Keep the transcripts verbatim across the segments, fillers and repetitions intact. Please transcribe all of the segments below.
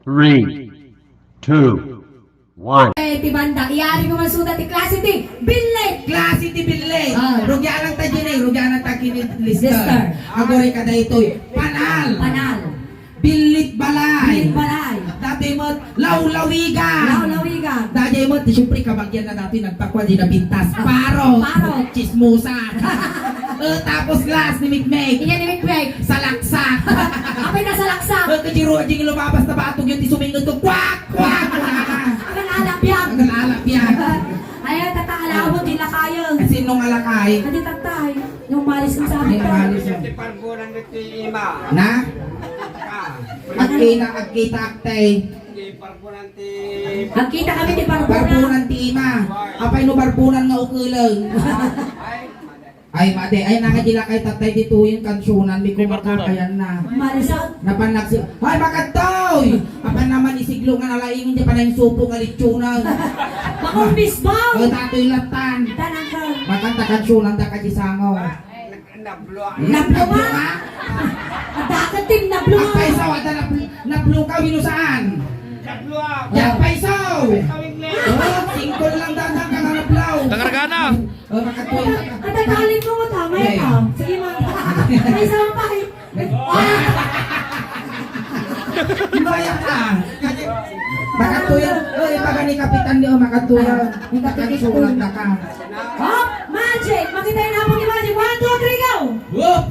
Three, two, one. Eh, ti banda, iyari ko man suda ti klase ti billit. Klase ti billit. Ah. Rugianan ta dyan eh, rugianan ta kini lister. Lister. Aguri ka daytoy. Panal. Panal. Billit balay. Billit balay. Dati met, lawlawigan. Lawlawigan. Dati met, siyempre, kabagian na dati, nagpakwa, di nabintas. Ah, paro. Paro. Chismosa. Eh, tapos last ni Mikmek. Iya ni Mikmek. Salaksak. Apay na salaksak? Eh, kajiro, di lumabas na batog yun, di sumingot to. Kwak! Kwak! Ang alapyag. Ang alapyag. Ay, tata, alabot, di lakayang. Sino nga lakay? Adi, tatay. Yung malis ng sabi Yung ko. Malis yun. Ti parbunan ti ima. Na? Ah. Agkita, agkita, aktay. Ti parbunan ti Agkita kami ti parbunan. Parbunan ti ima. Apay no barbunan nga ukeleng. Ay, Ay, madi. Ay, nangagila kay tatay ditoy yung kansunan. Di ko makakayan na. Marisa. Napan nagsi-, Ay, makadtoy! Apan naman isiglo nga nalaing, di pa na yung supo nga litsunan. Bakong bisbang! O, tatoy latan. Tanang ka. Makanta kansunan da ka di sango. Nabluak. Nabluak? Nabluak? Adda ka, Tim, nabluak. Agpayso, adda nabl-, nabluak ka, wino saan? Nabluak. Agpayso! Agpayso, English. O, singkol lang dada ka na nabluak. Tagargana. O, makatuloy ka. Adda talent mo, tama ka. Sige, ma. Ay, isa pa, eh. Maya ka. Makatuloy. O, ipaga ni Kapitan di, o, makatuloy. Makatuloy. Makatuloy ka. Hop! Magic! Makita yung hapon ni Magic. One, two, three, go! Hop!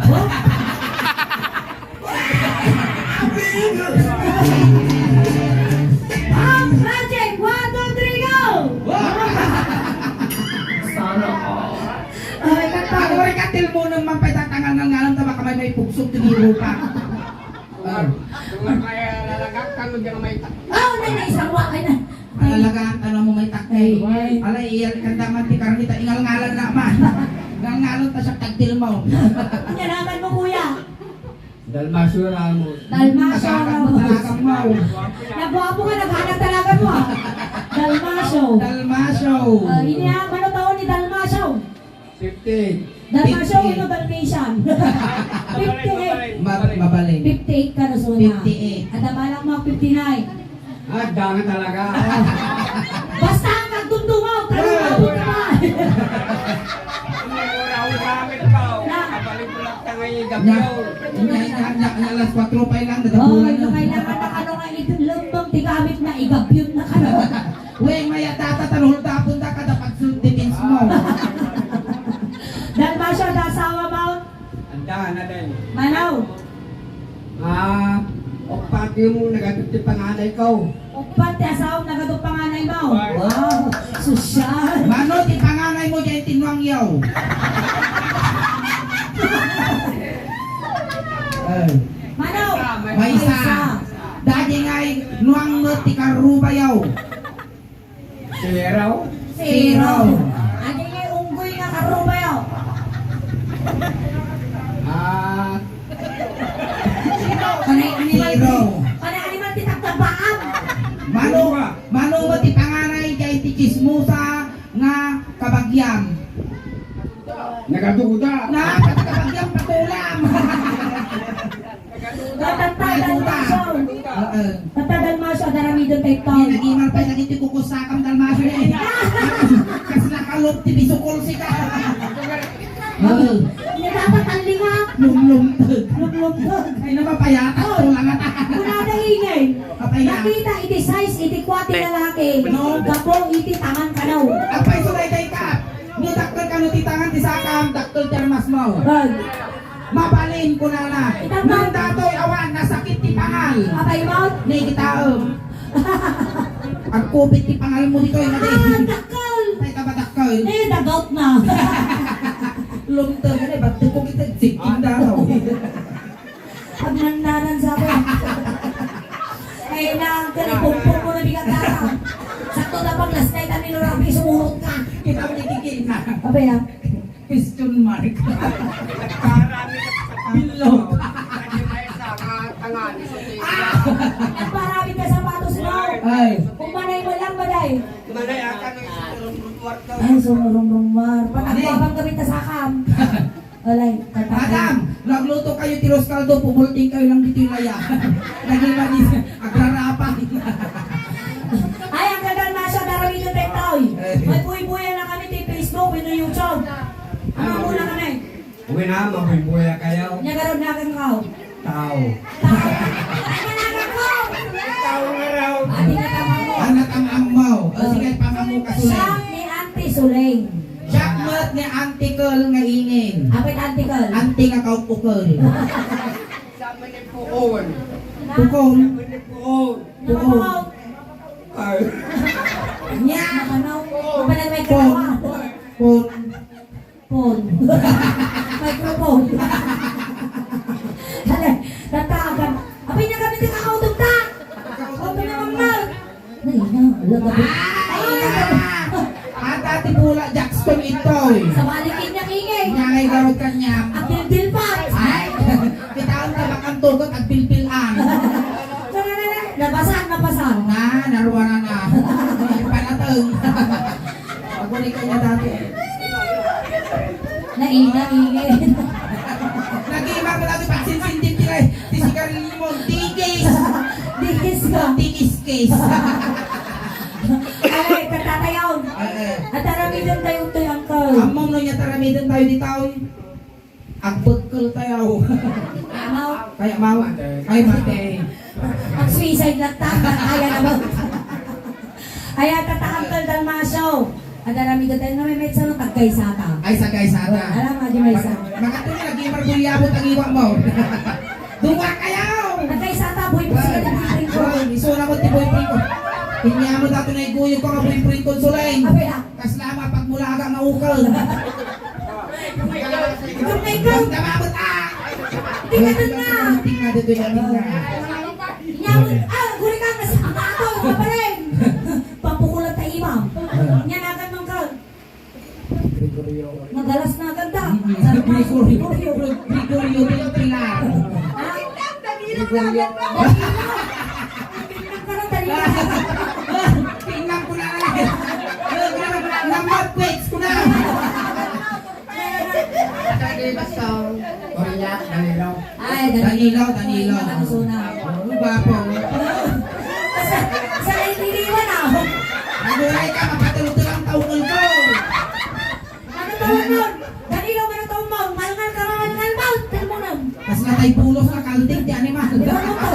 Hop! Magic! One, two, three, go! Sana all. Ay, kanta. Ako rin katil mo nang mampay tatangal ng ngalan, tama ka may may pugsok, tiniro pa. Ah. Kung may lalagak ka, mo dyan may tak- Oh, nay, nay, sarwa, ay, nay. Alalagaan ka na mo may takay. Ay, ay. Alay, iyan ka naman ti karnita, ingalngalan na man. Ngalngalan ta siya tagdil mo. Inyanaman mo, kuya. Dalmasyo Ramos. Dalmasyo Naghahanap mo Ramos. Talaga mo. Nagwapo ka, naghanap talaga mo, ah. Dalmasyo. Dalmasyo. Ah, inya, ano taon ni Dalmasyo? Fifty-eight. Dalmatian Fifty-eight. Wenno Dalmatian? Fifty-eight. Ma-, mabalin. Fifty-eight ka na, Sona. Fifty-eight. At ang anak mo, fifty-nine. Ah, dami talaga. Basta ang nagdumdumaw, pero Ah. umabot ka pa. Ang mura ang gamit ko. Na. Kabalik ko lang tangay Nya, gabyaw. nya, nya, nya, nya, alas kwatro pa lang, Oo, nadapulan yung na. Kailangan na ano nga, ito, lembang, tigamit na, igabyon na ka na. Uy, maya data, tanong dapon da, kada pagsulti mismo. Dalmacio, da asawa mo? Anda, na din. Manaw? Ah, uppat yung nagadot ti panganay ko. Uppat ti asawa nagadot panganay mo? Wow. Wow, sosyal. Mano ti panganay mo dyan, tinuang yaw? Eh. Manaw? Maysa. Maysa. Dadi ngay, nuang mo ti karuba yaw? Zero. Zero. Adi nga unggoy nga karuba, yo. Ah. Panay animal. Zero. Panay animal ti tagdabaan. Mano, mano mo ti panganay jay ti chismosa nga kabagiam? Nagaduda. Na, pati kabagiam, patulam. Tatta Dalmacio. Oo. Tatta Dalmacio, adaramidon tayo ito. Hindi, nag-imal pa, naging tikukusakang Dalmacio na eh. Kas nakalop, ti bisukol sika. Oo. Hindi dapat ang linga. Lumlumtag. Lumlumtag. Ay, namapayata. Oh. Tulangata. Muna na ingay. Apay na. Nakita iti size, iti kwati lalaki. No. Gapo iti tangan kanaw. Apay, sulay kay ka. Ni dakkel kano ti tangan ti sakam, dakkel ti armas mo. Ay. Mabalin, kunana. Itang Nung datoy awan, nasakit ti pangal. Apay mo? Ni kitaem. Agkupit ti pangal mo ditoy, madi. Ah, dakkel. Tay ka ba dakkel? Eh, dagout na. Lumter ka na, ba't ko kita siking daraw? Pag nandanan sa akin. Ay, na, kani, pumpong mo na bigat daraw. Sakto na pag last night, ano yung rabi, sumurot ka. Kita mo ni Kikina. Apa yan? Question mark. Bilog. Nagparamit ka sapatos mo. Ay. Kung manay mo lang, maday. Manay, ata no yung rumrumwar daw. Ay, so rumrumwar. Patagpapang kami tasakam. Alay, Madam, nagluto kayo ti arroz caldo, pumulting kayo lang ditoy laya. Naging mali, agrarapan. Ay, ang ganda, Masha, darami yung tektaw. Eh. May buhay-buhay na kami ti Facebook, wenno YouTube. Ano muna kami? Uwi na, mabuybuya kayo. Nya garud nagan ka. Tao. Tao. Ay, managan ko. Tao nga raw. Adi na tama mo. Ano tama mo? O, sige, pamamo ka, Suleng. Siak ni Auntie Suleng. Siak met ni Auntie Kel nga ingen. Apay Auntie Kel? Auntie nga kaupukel. Sa amin ni Puon. Pukol. Sa amin ni Puon. Pukol. Ay. Nya. Ano? Pun. Pun. Phone. Microphone. Dali, tatagan. Apay niya kami ti kakautog ta. Open na ang mouth. Nay, na, ala, gabi. Ay, ay, na. Ata ti Bula Jackson itoy. Sa balikin niya, Kikay. Nya ngay garot kanya. Agdildil pa. Ay, kitaon ka bakang tugot, agpilpilan. Tara, tara, tara. Napasan, napasan. Na, naruwanan na. Panateng. Aguray kanya dati. Nainga, ingi. Nag-iiba ko dati, pagsinsintin ti, ti sigarilyo mo, tigis. Tigis ka. Tigis-kis. Ay, katatayaw. Eh, eh. At taramiden tayo to'y, uncle. Ammom no nya taramiden tayo ditoy. Agbekkel tayo. Amaw. Kaya mawa. Ay, mate. Ang suicide lang ta, kaya naman. Ay, at tatakam kal Dalmasyo. At aram ito tayo nga may medsa no, tagkaysa ta. Ay, sa kaysa ta. Alam, adi may sa. Mag-, maganda nga, nag-imarbulyabot ang iwa mo. Duwa kayo! Tagkaysa ta, boyfriend, sila ni boyfriend ko. Ay, isuna mo ti boyfriend ko. Inya mo dati na iguyo ko nga boyfriend ko, Suleng. Abay, ah. Kasla mapagmulaga nga ukol. Ikaw na ikaw. Damabot, ah! Tingnan na. Tingnan dito, tingnan na. Inyawin, ah, guri ka, mas ako, mga pare. Papukulan tayo, imam. Inyanagan mong ka. Nagalas na ganda. Gregorio, Gregorio, Gregorio, Pilar. Ha? Gregorio. Tingnan ko na lang. Lambat, wait ko na. Attorney Basong, Orillac, Danilo. Ay, Danilo. Danilo, Danilo. Ano suna? Oh, gwapo. Sa, sa iniwan ako. Naguray ka, mapatulog-tulog ang taungan ko. Ano tawag nun? Danilo, ano tawag mo? Malngal ka, malngal mo. Teleponan. Kas natay pulos na kalding, di animal. Di ba mo to?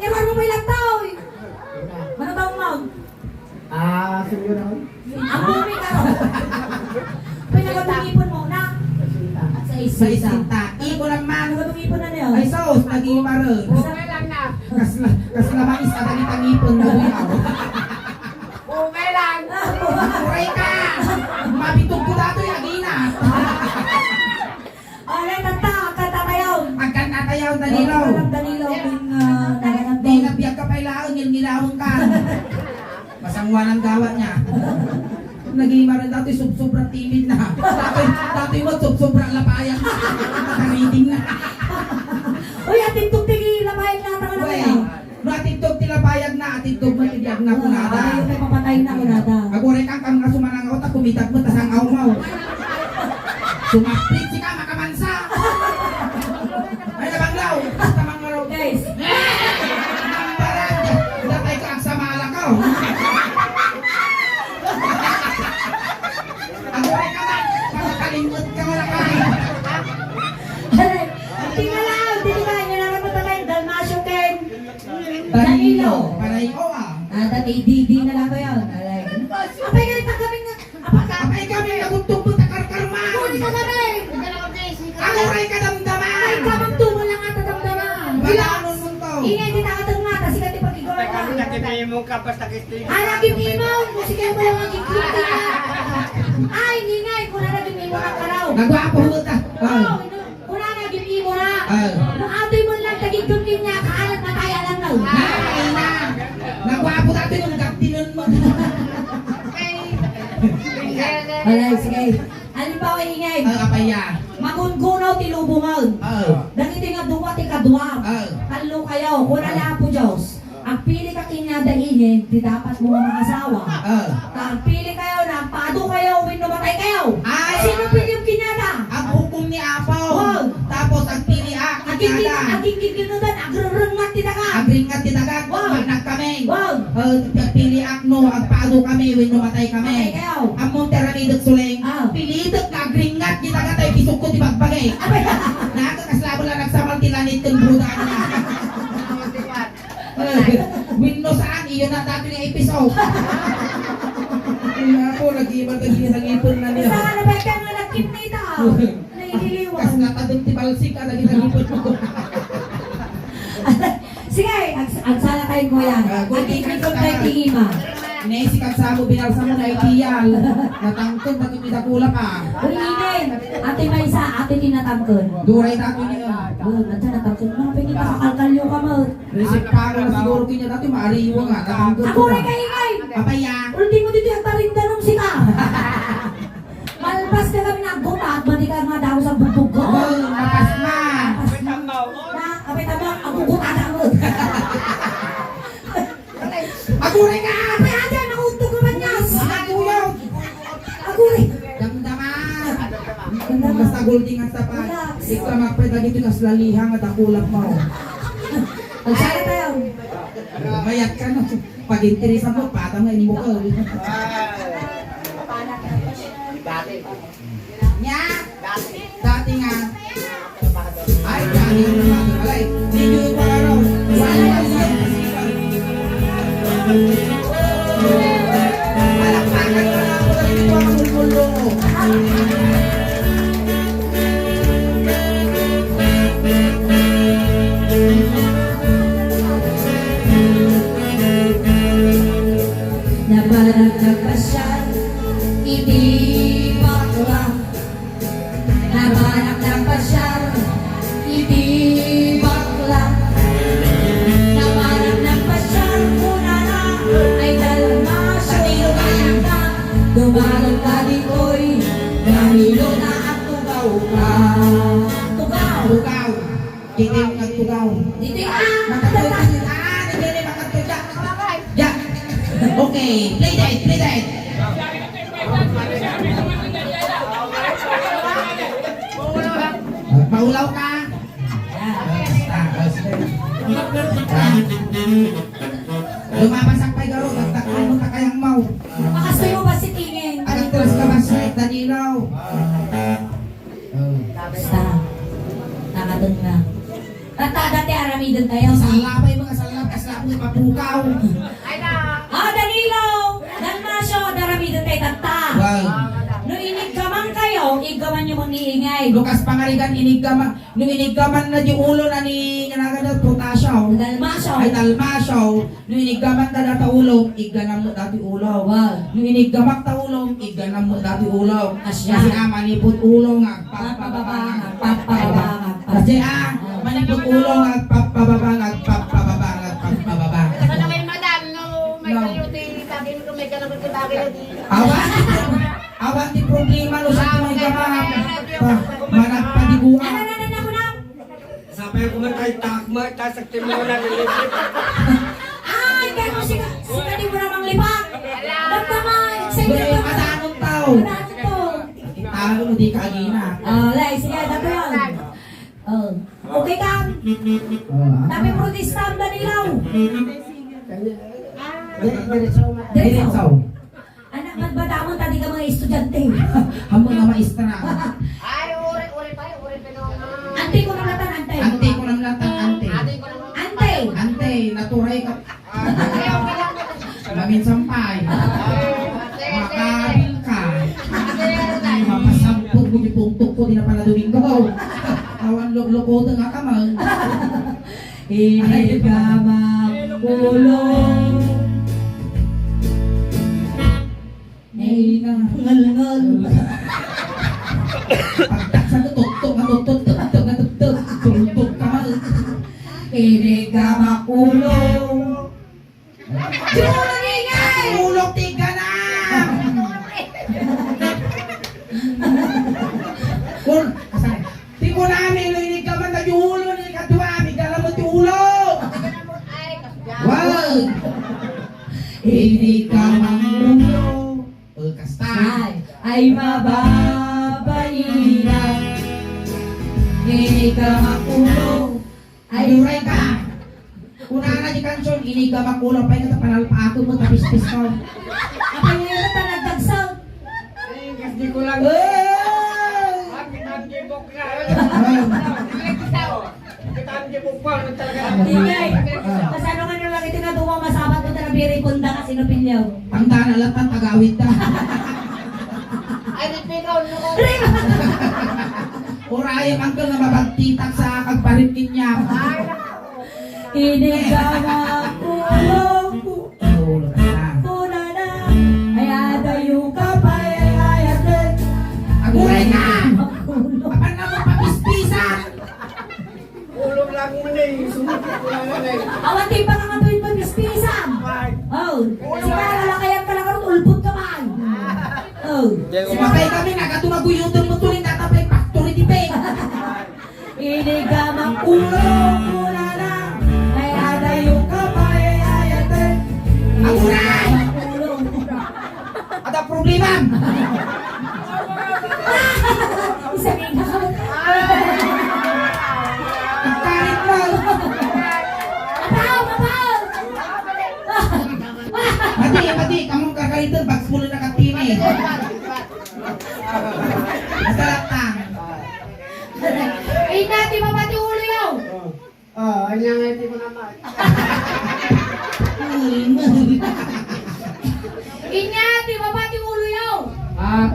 Ewan mo ba ilang tao, eh? Ano tawag mo? Ah, senior ako. Ang mami ka ron. Pinagabungipon mo na. Sa isita. Sa isita. Iko lang man. Pinagabungipon na niya. Ay, sus, nag-iima rin. Okay lang na. Kasla, kasla mais, adali tangipon na rin ako. Okay lang. Kuray ka! Mabitog ko datoy, agina. Alay, kanta, kanta tayo. Agkanta tayo, Danilo. Danilo, kung, ah, naganap. Di, nabiag ka pa ilaon, ngilngilaon ka. Masangwanan gawat niya. Naging maran dati, sub-, sobra timid na. Dati, dati mo, sub-, sobra lapayag. Nakariting na. Uy, atintog ti lapayag na, taka na. Uy, kaya. No, atintog ti lapayag na, atintog mo ti biag na, kunada. Ah, ayaw tayo papatay na, kunada. Aguray kang kam nga sumanangaw, ta kumidag mo, ta sangaw mo. Sumapit si ka, makamansa. Ay, nabanglaw. Basta mangaraw. Guys. Nambaran, datay ka, agsamala ka, oh. Aguray ka man, makakalimot ka, wala ka. Aray, tingala, di ba, yun ang naman tatay, Dalmasyo, Ken. Danilo. Danilo. Panay ko, ah. Ah, dati, di, di na lang ba yun? Alay. Apay, ganit ang gabi nga. Apay, apay, kami nagugtog mo, takarkarma. Kuri ka gabi. Ang uray ka damdama. Ay, kamang tumo lang ata damdama. Relax. Balanon mo to. Ingay, di nakatang mata, sikat yung pag-igor. Apay, kami nagimimong ka, basta kisti. Ah, nagimimong. Sige mo lang ang gigit ka. Ay, ningay, kung na nagimimong ang karaw. Nagwapo mo ta. Oo, no. Kunana, gimimo na. Ah. No, atoy mo lang, tagigkon niya, kaalat na tayo lang na. Ah, ina. Nagwapo dati nung gagtinan mo. Alay, sige. Halimbawa, ingay. Ah, apaya. Magungunaw ti lubongan. Ah. Dagiti nga dua ti kadua. Ah. Tallo kayo. Kuna ni Apo Dios. Agpili ka kaniada, ingen, ti dapat mo nga makasawa. Ah. Ta agpili kayo, nagpado kayo, wenno matay kayo. Ay. Sino piliam kaniada? Ang hukom Agingginudan, agrengngat ti daga. Agrengngat ti daga. Wow. Nagkami. Wow. Eh, piliak no agpado kami wenno matay kami. Matay kayo. Ammom ti aramidek, Suling. Ah. Pilitek nga agrengngat ti daga ta ibisukko ti bagbagi. Abay. Nakakasla mo lang nagsamal ti lanit ken bruda na. Eh, wenno saan, iyo na dati nga episode. Ay, ako, nag-iba, nag-iba, nag-ipon na niya. Sa ano ba ka nga nagkipnita? Nahihiliwan. Kas natadong ti balsik, ah, nagitagipon mo. Sige, ag-, agsala tayo, kuya. Ah, good evening, sir. Ag-ikot tayo, tingin mo. Ne, si Kagsamo, binalsa mo na itiyal. Natangkod, bakit may dakula pa? Uy, Inen, ate may isa, ate tinatangkod. Duray dati niya. Good, nandiyan natangkod. Mga pwede makakalkalyo ka mo. Resiparo na siguro kanya dati, maariwa nga, natangkod. Ako ko rin na. Kaingay! Apaya. Ultimo dito yung tarindanong sika. Malpas ka kami nagbutat, mati ka nga daw sa bugbog ko. Wow, mapas na. Mapas na. Na, apay tama, ang bubutada mo. Aguray ka! Apay, ate, nakuntog ka ba niya? Aguyaw! Aguray! Damdama! Damdama. Basta gulding ang sapat. Relax. Ikaw, mapay, dagiti kas laliha nga dakulak mo. Agsala tayo. Mayat ka, no? Pag-interesan mo, patang na yung mukha. Nya? Dati nga. Ay, dati nga. Alay, medyo yung pangaraw. Wala yung siya. Palakpakan mo na ako dahil ito ang mulmulo. Napalag nagpasyal, iti bakla. Napalag nagpasyal, iti bakla. Napalag nagpasyal, kunana, ay dalma, sa ilo ka. Dumagan ka ditoy, kanino na ang tugaw ka? Tugaw! Tugaw! Ditoy ang nagtugaw. Ditoy ang nagtugaw. Ah, ditoy ang makatugaw. Ya. Okay, play dead, play dead. Ah, maulaw ka. Ah, basta, ah, sige. Ah. Lumabasak pa'y garo, tagtakpan mo takayang mau. Makastoy mo ba si Tingin? Agad tulas ka ba si Danilo? Oh. Basta. Nakatun nga. Tatta, dati aramiden tayo. Salapay, mga salap, kasla mo ipapukaw. Ay na. Ah, Danilo! Dalmacio, aramiden tayo, tatta. Wow. No iniggaman kayo, iggaman nyo mang niingay. Lukas Pangarigan, iniggaman. No iniggaman na di ulo na ni, nga nagada, Potasio. Dalmacio. Ay, Dalmacio. No iniggaman ka data ulo, igganam mo dati ulo. Wow. No iniggamak ta ulo, igganam mo dati ulo. Asya. Kasi, ah, manipot ulo nga agpapababa, nga agpapababa. Kasi, ah, manipot ulo nga agpapababa, nga agpapababa, nga agpapababa. Ano naman, madam, no, may kayo, ti, bagay mo, may ka naman, ti, bagay mo, ti. Awan, awan ti problema, no, sa may gama. Pa, managpadiguan. Ano, ano, ano, ano, ano? Sapay ko man kay Takma, ta sa timo na nilipit. Ay, kaya ko sika, sika di mo namang lipat. Damdama, sa inyo. Bre, to. Mataanong tao. Mataanong tao. Tao, di ka agina. Oh, lay, sige, dato yun. Oh. Okay ka? Oh, ah. Tapi protesta ang Danilaw. Dire-, diretso. Diretso. Diretso. Anak, ba't ba damon ta di ka mga estudyante? Amo nga maestra. Ay, uri, uri pa, uri pa naman. Ante ko namlatan, ante. Ante ko namlatan, ante. Ante ko namlatan. Ante. Ante, naturay ka. Maminsan pa, eh. Makabil ka. Mapasampot mo yung tungtok ko, di na pala Domingo. Awan lo-, lokoto nga ka, man. Ini ka makulong. Ay, na. Ngalngal. Pagtaksa ko, tuktok, nga tuktok, tuktok, nga tuktok, tuktok ka man. Ini ka makulong. Di mo naningay! Ulok ti ganam! Kun, asan? Ti kunami, no iniggaman na ti ulo, ni kadua, migala mo ti ulo! Wow! Ini ka mangulo. O, kasta. Ay, ay, mababaina. Ini ka makulo. Uray ka. Kunana di kansion, inigamak ulo, apay nga ta panalpaakon mo, tapispis ko. Apay nga ta nagdagsa. Ay, kas di ko lang. Eh! Ang kitam di bukla. Ang kitam di bukla, ano talaga? Ingay. Kasano nga nung lagi tinaduma, masabat mo talaga, biri, kunda ka, sino pilyaw? Ang dana lang, ang tagawid ta. Ay, di pikaw, no? Urayam, angkel, nga mabagtitak sa kagparip kaniak. Inigamak ulo, ku-, kunana. Ay, adayo ka pay, ay, ay, ate. Aguray ka! Apan na mo papispisan! Ulo lang mo na eh. Sumukit ko na lang eh. Awan ti pa nga tuwid papispisan. Ay. Oh, ulo lang. Lalakayan ka lang karon, ulpot ka man. Oh. Sumabay kami, nagatumaguyotan mo tuloy, natapay factory di pe. Inigamak ulo, kunana. Ay, adayo ka pay, ay, ay, ate. Aguray! Inigamak ulo. Ada problemam! Isa nga ka. Karit mo! Apaw! Apaw! Mati, mati, kamong kakaritan, bags mo na nakatini. Basta lang tang. Ay, dati mapati ulo yaw! Oh, anya nga iti ko naman. Inya ti baba ti ulo yaw. Ah.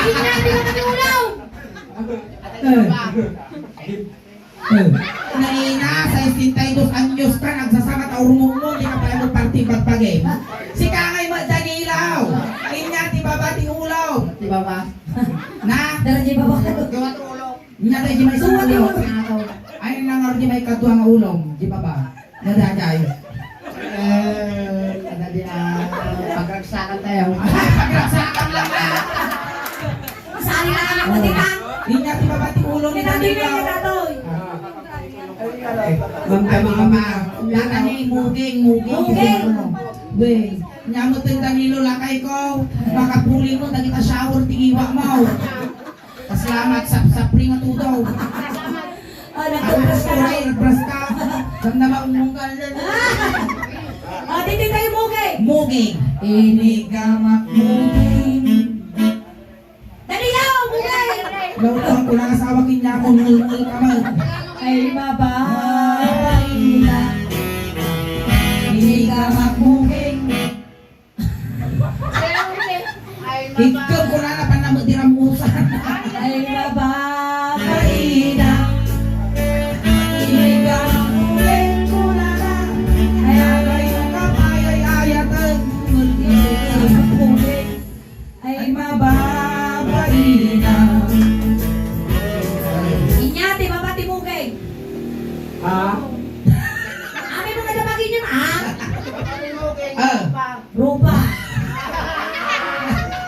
Inya ti baba ti ulo. Eh. Eh. Naina, sesenta y dos anyos ka, nagsasama ta urmong mo, di ka pa mo parti pagpagay. Sika ngay mo, Danilaw. Inya ti baba ti ulo. Ti baba. Na? Dara ti baba. Gawa ti ulo. Nya daydi maisang ulo. Ay, nangar di may kadua nga ulo. Di ba ba? Nya daydi. Eh, ada di, ah, pagragsakan tayo. Pagragsakan lang na. Saan na anak mo, di ba? Inya ti baba ti ulo ni Daniel. Ma'am, kami, ma'am. Data ni Muging, Muging. Muging. Weh, nya mo ti Danilo, lakay ko. Makapuli mo, dagita shower, ti iwa mo. Kasla magsapsapri nga tugaw. Ah, nagtutbrush ka na. Uray, nagbrush ka. Damdama mo nga. Ah, dito tayo, Muging. Muging. Inigamak Muging. Dali daw, Muging. Lautang ko na asawa kanya ako, ngulngul ka man. Ay, mababaina. Inigamak Muging. Ay, Igkam ko na napan na magdiramusan. Ay, mababaina. Ikaw ang uling ko na lang. Ay, agay ko ka, ay, ay, ayatan. Ay, mababaina. Inya, ti baba, ti Muging. Ah? Ami mo nga dapat inyam, ah? Ah. Rupa.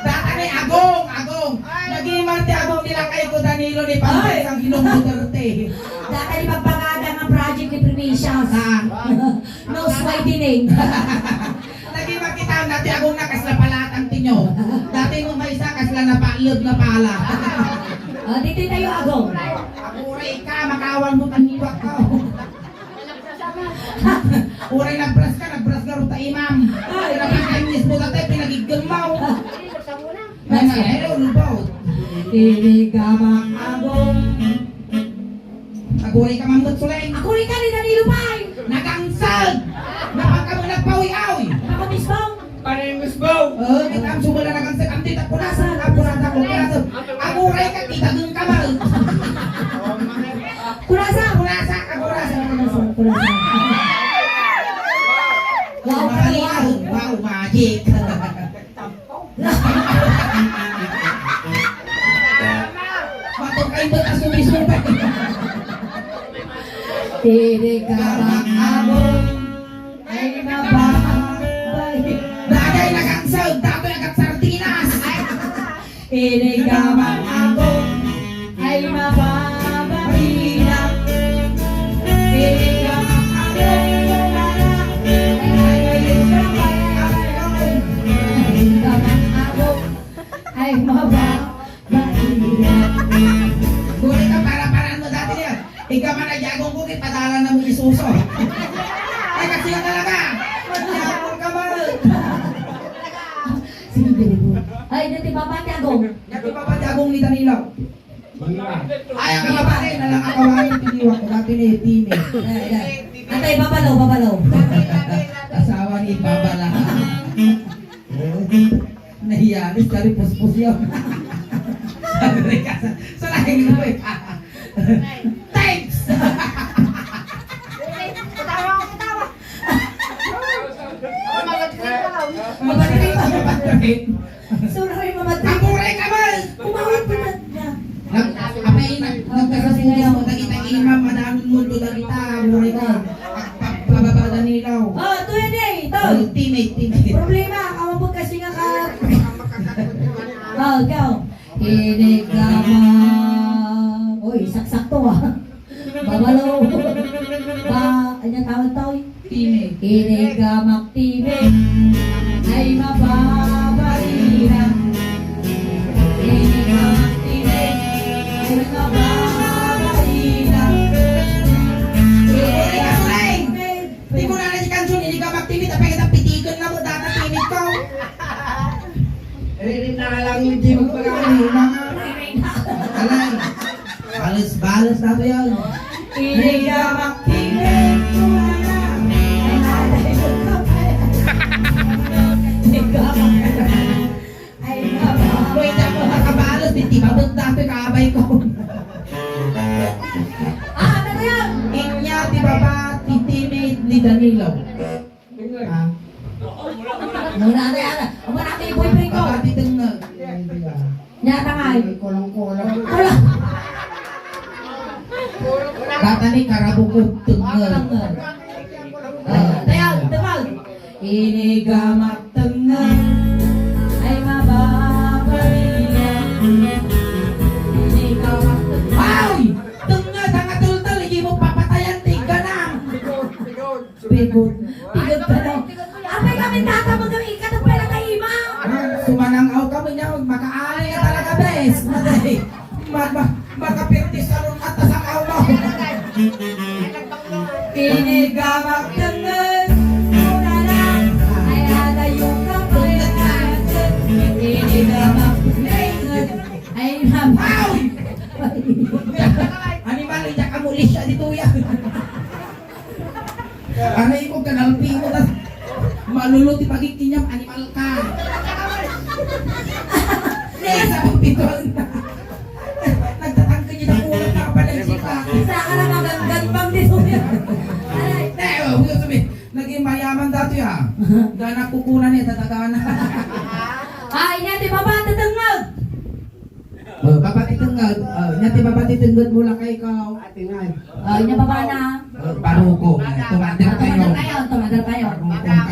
Data ni Agong, Agong. Naging Marte Agong nila kay ko Danilo ni Pambansang Ginoong Duterte. Data ni pagpangada nga project ni Primicias. Ah. No swidening. Naging makita na ti Agong na kasla palatang tinyo. Dati mo may isa kasla napalad na pala. Ah, dito tayo, Agong. Aguray ka, makawan mo taniwak ka. Uray nagbras ka, nagbras ka ruta imam. Ay. Napakanyis mo tatay, pinagigamaw. Ay, ay, ay, lubaw. Inigamak Agong. Aguray ka, Ma'am Dutsulay. Aguray ka, ni Danilo Pay. Nagangsag. Napagkamo nagpawi-awi. Napakamisbaw. Paningus baw! Oh, kita ang sumula na kansa, ang tita, punasan, ah, punasan, punasan. Ang uray ka, kita dun ka ba? Punasan, punasan, ah, punasan, punasan, punasan. Wow, wow, magic. Matong kayo ba ta sumisubay? Tinigamak Agong. Ay, mababait. Dagay nagangsag, datoy agat sardinas. Tinigamak Agong. Ay, mababait. Tinigamak Agong. Ay, ay, ay, ay, ay, ay, ay, ay, ay, mababait. Guri ka, para-paraan mo dati niya. Ikaw man, ay, Agong, kung ipadala na mo Puso. Ay, kasi nga talaga. Masyadong kamay. Sige, very good. Ay, dati Papa ti Agong. Dati Papa ti Agong ni Danilo. Ay, ang kapatid, nalang akawain, tiniwak ko, dati ni Tini. Ay, ay. Atay, babalaw, babalaw. Asawa ni Babala. Nahiya, alis ka rin, puspos yun. Sabi ka sa, sa laing mo eh. Thanks! Katawa, katawa. Mabalik pa, mabalik. Sorry, mabalik. Ako rin naman! Umawit pa na. Nag-, apay, nag-, nagkasasundo mo, dagita imam, madanon mo, dagita, murita. Pa-, pa-, pababa Danilo. Oh, tuya di, tol. Oh, teammate, teammate. Problema, kawan po kasi nga ka. Oh, ikaw. Inigama. Uy, saksakto ah. Babalo. Ba, ano tawag to? Teammate. Inigama. Tibig ay mababaina. Ini ka magtibig ay mababaina. Ini ka magtibig. Di ko na na di kansun, ini ka magtibig, apay ka pitikan na mo, data timid ko. Ririn na lang yung di magpagkakaliwa. Alay. Balos-balos na to yan. Hindi ka makinig, wala. Ay, hindi ka makinig. Ay, hindi ka makinig. Wait, ako makabalos, di tibabot na to, kabay ko. Ah, ano yan? Inya, di ba ba, titimid ni Danilo? Ah. Muna na yan. Ang marami yung boyfriend ko. Baka di tingnan. Nyata nga eh. Kulong-kulong. Kulong. Data ni karabukod tingnan. Tingnan. Ah, tayo, tingnan. Inigamak tingnan. Ay, mababalian. Inigamak tingnan. Ay! Tingnan, ang atultal, hindi mo papatayan, tingnan na. Bigot. Bigot ka daw. Apay kami tata mo daw ikatag pala kay ima. Ah, sumanang-aw kami niya, makaali ka talaga, bes. Matay. Ma-, ma-, makapirti sa room at sa aw mo. Inigamak tengen, muna na. Ay, adayo ka pa yan. Inigamak tengen. Ay, mama. Ay! Animal, ijak amulis siya dito yan. Aray ko, kanalpi mo, tas maluluti pagit inyam, animal ka. Nesa, pagpituan na. Nagtatangka niya na ulo, nakapanagsit ka. Sa ka na maganggan pang dito. Aray. Eh, oh, huwag sabi, naging mayaman dati, ah. Gana kukunan niya, tatagana. Ay, niya, di ba ba, tatangag? Oh, papatitengngad. Oh, nya ti papatitengngad mo la kay ikaw. Atingay. Oh, nya baba na. Oh, paruko. Tumader tayo. Tumader tayo, tumader tayo. Paruko ka na.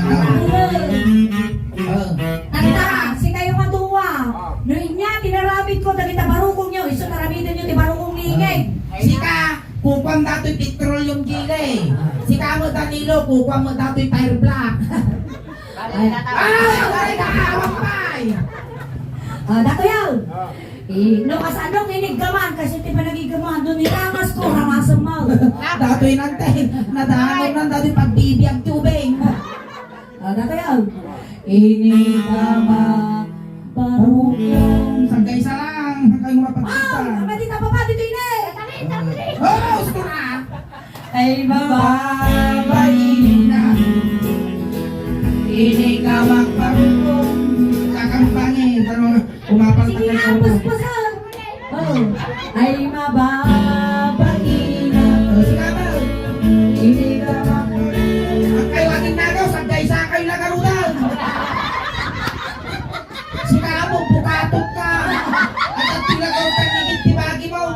Oh. Tanda, sikayo nga duwa. No inya, tinaramid ko, dagita barukong nyo, isu taramiden nyo ti barukong ni Ingay. Sika, kukuam datoy petroleum jelly. Sika mo, Danilo, kukuam mo datoy fire black. Ay. Ah, ay, kakawang pay. Ah, datoy yaw. Eh, no, kasano, iniggaman, kasi ti panagigaman, doon nilangas ko, ramasang mal. Datoy nante, nadaanan nan, datoy pagbibiag tubig. Ah, datoy yaw. Iniggaman, barukong. Sagay sa lang, sagay mo mapagkita. Ah, naman di tapapa, dito ini. Oh, gusto na. Ay, bababaina. Ini ka magparukong. Kakampangin, ano, umapal na kayo. Sige nga, puspusan. Oh. Ay, mababaina. Oh, sige nga. Ini ka magparukong. Ang kayo, ating nagaw, sagday sa kayo nagarutan. Sika mo, bukatot ka. At ang tinagaw ka ni Gid, ti bagi mo.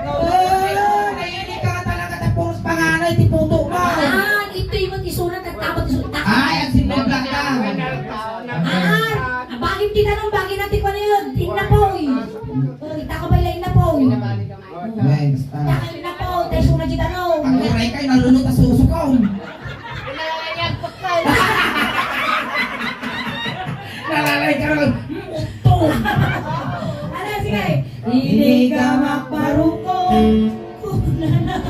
Oh, naiinig ka talaga, ta puros panganay ti puto mo. Ah, ito yung isunan, tagtapat isunan. Ay, ang sinubla ka. Ah, bagim ti tanong, bagay na ti kuwan yun. Inapoy. Oh, ita ka ba ila inapoy? Next, ah. Dahil na po, tayo suna di tanong. Ang uray kayo, nalunod na susukaw. Nalalay ka naman. Mm, utong. Ano, sige. Hindi ka magparukong.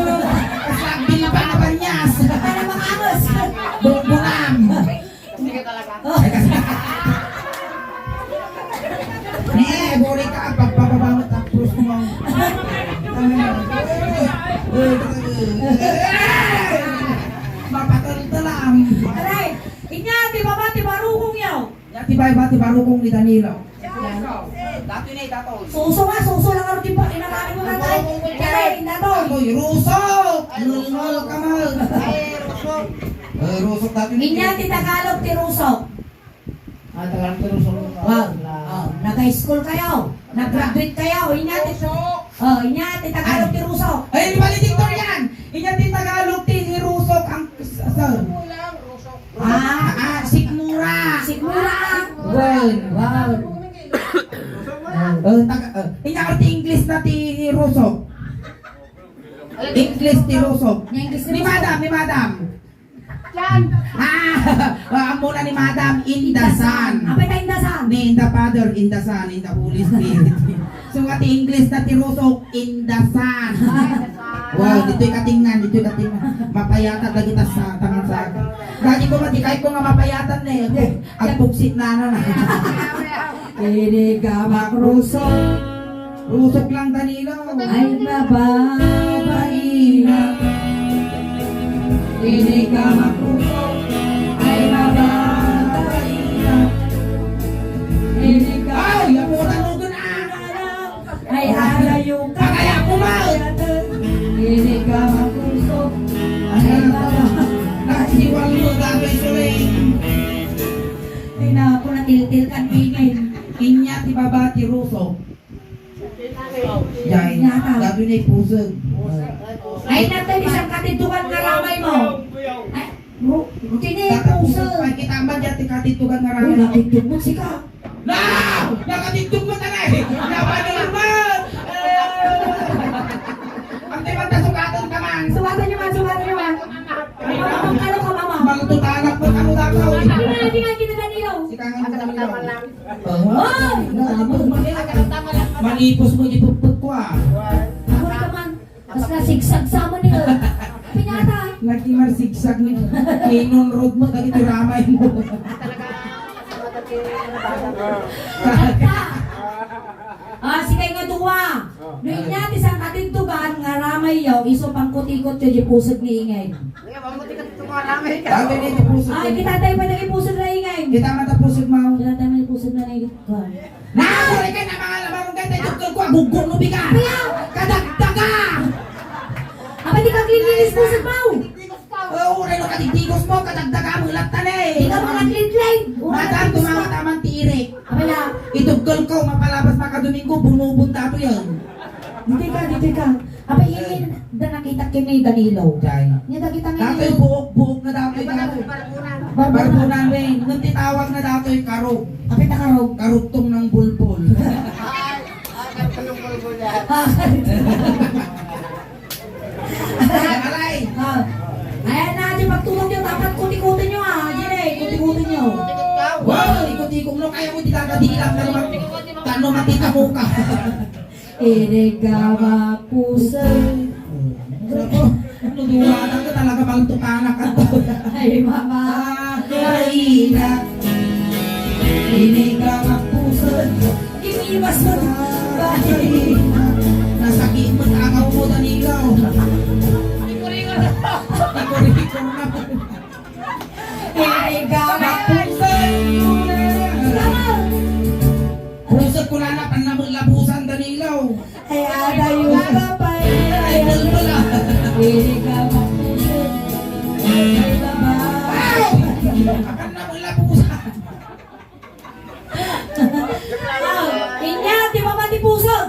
Kasla bilba nga banias. Ano, mga angus? Bungbulam. Sige talaga. Oh. Ne, buri ka, pagpababangot ang krus mo. Mapatultulam. Aray, inya, ti baba, ti barukong yaw. Inya, ti baba, ti barukong ni Danilo. Dati na itato. Suso nga, suso lang ang di pa, inalami mo na tayo. Kaya, inato. Amoy rusok! Ay, rusok. Ngol ka man. Ay, rusok. Eh, rusok dati ni Inya, ti Tagalog, ti rusok. Ah, Tagalog ti rusok. Wow. Oh, nag-high school kayo. Nag-graduate kayo. Inya ti Rusok. Oh, inya ti Tagalog ti rusok. Ay, di ba ni Victor yan? Inya ti Tagalog ti rusok ang sir. Rusok. Ah, ah, sikmura. Sikmura. Wow. Wow. Oh, taga, oh, inya ti English na ti rusok. English ti rusok. Ni English ti rusok. Ni madam, ni madam. Yan. Ah, ah, muna ni Madam, in the Son. Apay ta in the Son? Ni in the Father, in the Son, in the Holy Spirit. So, nga ti English na ti rusok, in the Son. Wow, dito'y katingnan, dito'y katingnan. Mapayata dagita sa tangan sa akin. Dati ko, mati, kahit ko nga mapayatan na eh. Agpugsit na, ano na. Ini ka makrusok. Rusok lang, Danilo. Ay, mababaina. Ini ka makrusok. Ay, mababaina. Ini ka Ay, ako na nugon, ah. Ay, arayo ka. Kaya ko, ma. Ini ka makrusok. Ay, baba. Nasiwal mo, dami suling. Ay, naku, natiltil kan ingay. Inya ti baba ti rusok. Jay, Yata. Dati na ipusog. Ay, natay, isang katitukan nga ramay mo. Ay, ru-, rutine, Dati pusog. Ay, kita man dyan, ti katitukan nga Uy, ramay. Natitog mo, sika. Na! Nakatitog mo, tanay! Napanormal! Ang di man ta sukatan ka man. Sukatan niyo man, sukatan niyo man. Mama, kung ano ka, mama? Magtutanak mo, ano daw? Ano na, hindi nga kita Danilo. Sika nga, Danilo. Ay! Manipos mo di puput ko, ah. Ako ka man. Mas nasigsag sa mo niyo. Pinyata. Nagimar sigsag ni Canon Road mo, dagiti ramay mo. Talaga. Ah, sige nga duwa. No inya ti sangkatidtugan nga ramay yo, isu pangkutikot yo di pusod ni ingay. Dati ni ti pusod. Ay, kita tayo pa naging pusod na ingay. Kita mata pusod mo. Kita tayo may pusod na ingay. Kuwan. Nakuray ka na mga lamarong ka, tayo tukol ko, agugo no biga. Kaya? Kadagdaga! Abay, di ka glilinis pusod mo. Oo, uray no kadigdigos mo, kadagdaga mo, ilat ta na eh. Di ka makaglidlid. Madam, tumawag naman ti Irik. Abala. Itugkol ko, mapalabas makadomingo, bunubon dato yan. Didi ka, didi ka. Abay, ini, da nakita kini Danilo. Jay. Niya da kita ni Datoy Danilo. Buok, buok na datoy, datoy. Barbunan. Barbunan, men. Nung titawag na datoy, karog. Abay, ta karog. Karugtong ng bulbul. Ay, ay, karugtong ng bulbul yan. Ah, Aray! Ah. Ayan na, di pagtulog nyo, dapat kuti-kuti nyo, ah. Yan eh, kuti-kuti nyo. Wow, ikot-ikot no kaya mo, di ka kadilat na naman. Tano, matita mo ka. Inigamak pusod. Nako, no duwatan ka talaga, maltukanak ka. Ay, mama. Ah, kaina. Inigamak pusod. Inigamak pusod. Nasakit mo, tangaw mo, Danilaw. Ikurikor na. Inigamak pusod. Pusod ko na, panamulabusan, Danilaw. Ay, adayo ka pa. Ay, bulbul, ah. Inigamak pusod. Ay, baba. Wow! Panamulabusan. Ah, inya, ti baba ti pusod.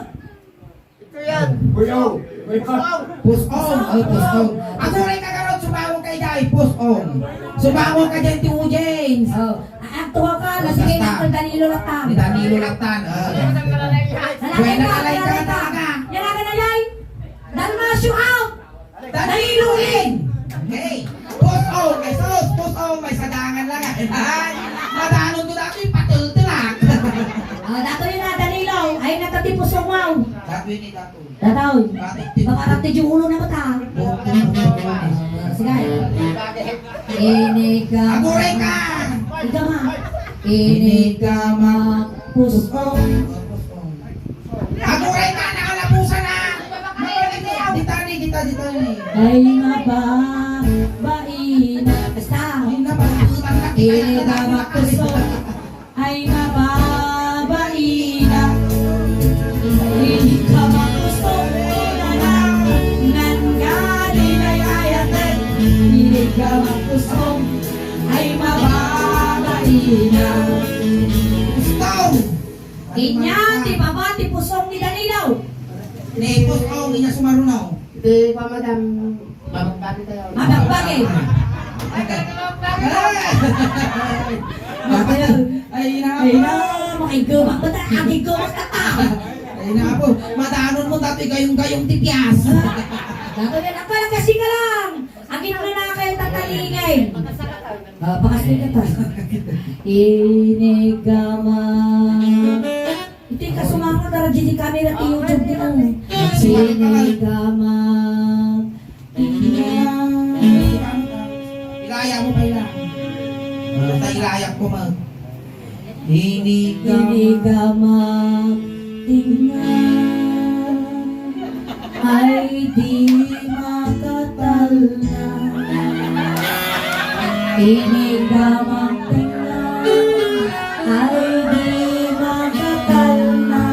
Ito yan. Pusong. Pusong. Pusong. Oh, pusong. Aguray ka garud, sumango ka idiay. Pusong. Sumango ka diay ti audience. Oh. Agtugaw ka, na sige, basta. Uncle Danilo latta. Ni Danilo latta. Oh. Nalagay ka, nalagay ka. Yan ang nangyay. Dalmasio out. Danilo in. Okay. Pusong. Ay, sus. Pusong. May sadangan lang. Ay. Madanon ko dati, patultulak. Oh, datoy na, Danilo. Ay, nagkati pusong, wow. Datoy ni Datoy. Datoy. Baka rati di ulo na mata. Sige. Ini ka. Aguray ka! Ika ma. Ini ka ma. Pusong. Aguray ka, nakalapusan na. Ditani, dita, ditani. Ay, maba. Baina. Basta. Ay, napagputan na. Ini ka ma. Pusong. Ay mababaina, idi ka makusog, nana, nanggalinay ayaten, idi ka makusog, ay mababaina. Pusong! Inya ti baba ti pusong ni Danilo. Ni pusong, inya sumaruno. Ti pamadam, mabagbagi tayo. Mabagbagi. Ay, ina. Ay, ina, makigumak. Ba't ang agigo mo, tata? Ay, ina po. Madanon mo, dati gayong-gayong ti pias. Dato yan. Ang pala kasi ka lang. Ang ginananakay, tatalingay. Ah, pakasli ka ta. Inigama. Iti kasumanga, dara di kamera ti YouTube ti ano. Sinigamak. Ilaya mo pa ila. Basta ilaya ko, mag. Inigamak. Inigamak. Ay di makatalna. Inigamak tenga. Ay di makatalna.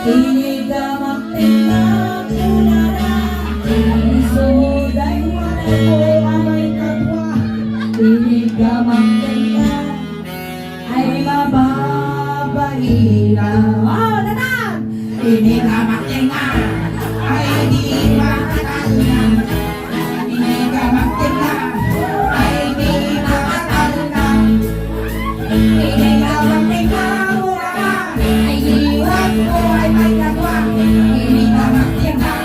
Inigamak tenga kunana. Isuday mo na ko amay kadwa. Inigamak tenga. Ay, mababaina. Wow, tatan! Inigamak tenga. Ay, di makatalna. Inigamak tenga. Ay, di makatalna. Inigamak tenga, mura. Ay, iwan ko, ay, may nagwa. Inigamak tenga.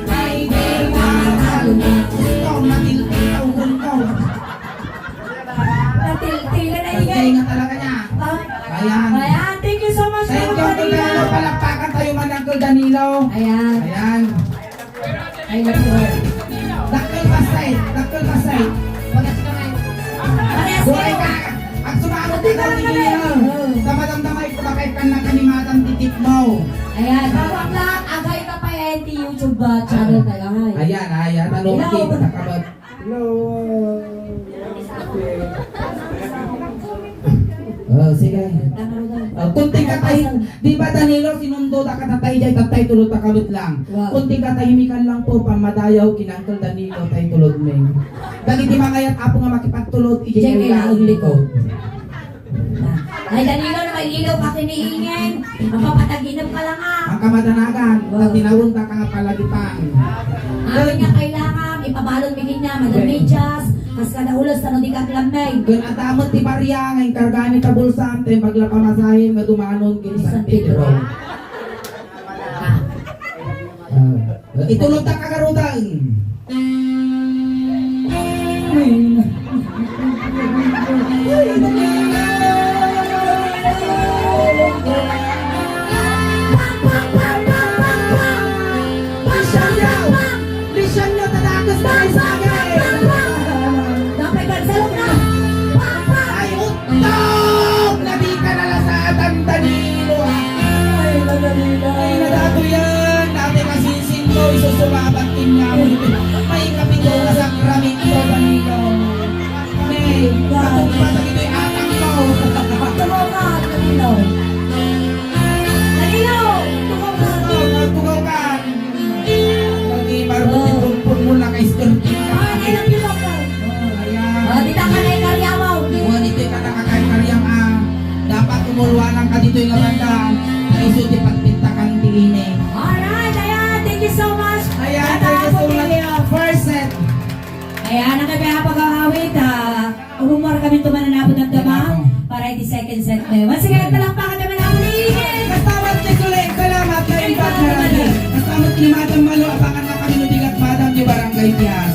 Ay, di makatalna. Gusto, matilti, tawgon ko. Natiltila na. Kaya ingay. Nga talaga niya. Ah. Ayan. Ayan, thank you so much, Thank you, Uncle Uncle Danilo. Danilo. Palakpakan tayo man, Uncle Danilo. Ayan. Ayan. Ay, naku. Dakkel pasay, dakkel pasay. Parehas Buhay kayo. Ka. Ang sumangot Ate, dito, parang Danilo. Kami. Oo. Damadamdamay ko, bakit ka na kanimatang titik mo? Ayan, bago ang lahat, agay ka pa yan, ti YouTube, ah, channel Ah. tayo, ay. Ayan, ayan. Ano, Hello. Kita ka ba? Hello. Okay. Oh, sige. Oh, kunting katahim-, di ba, Danilo, sinundo ta ka tatay, jay tatay, tulod ta ka met lang. Wow. Kunting katahimikan lang po, pamadayaw ken Uncle Danilo, tay tulod mi. Dagiti mangayat, Apo, nga makipagtulod, ijay Jay kailangan kailangan likod. likod. Ay, Danilo, no maililaw ka ken ni Ingen, mapapataginem ka lang, ah. Ang kamadanagan, Wow. ta tinawon ta ka nga palagipan. Amin nga kailangan, ipabalon mi kanya, Madam Amen. Medyas, kas kada ulos, tano di ka aglammeng. Ken adda met ti barya nga inkargami ta bulsa, ta imbag la pamasahe nga dumanon ken San San Pedro. Pedro. Ah. Ah. Itulod ta kagarutan. Dapat cancel na. Ay, utang na di ka nalasatan, Danilo. Ay, Danilo. Ay, nadatoyan. Dati masinsin mo, isusumabat kanya mo. May kapito na sakramento, Danilo. May, patungpa na ito'y atang ko. Tumaw ka, Danilo. Danilo, tumaw ka. Tumaw ka, tumaw ka. Lagi, marunong ipulpul mo na kay Sir Tita. Ah, I love you, Papa. Oh, ayan. Ah, di ta ka na ikaryaw. Buwan ito'y katakakay karyam, ah. Dapat umulwanan ka dito'y labanda. Kaiso ti pagpintakan ti ini. Alright, ayan. Thank you so much. Ayan, thank you so much. First set. Ayan, ang kaya pag-aawit, ah, humor kami tumananapon ng dama para iti second set na yun. Once again, palakpakan kami ng ulihin. Kastamat kay Sule, salamat kay Impact Barangay. Kastamat ni Madam Malo, abangan na kami ng bigat, Madam, di Barangay Pian.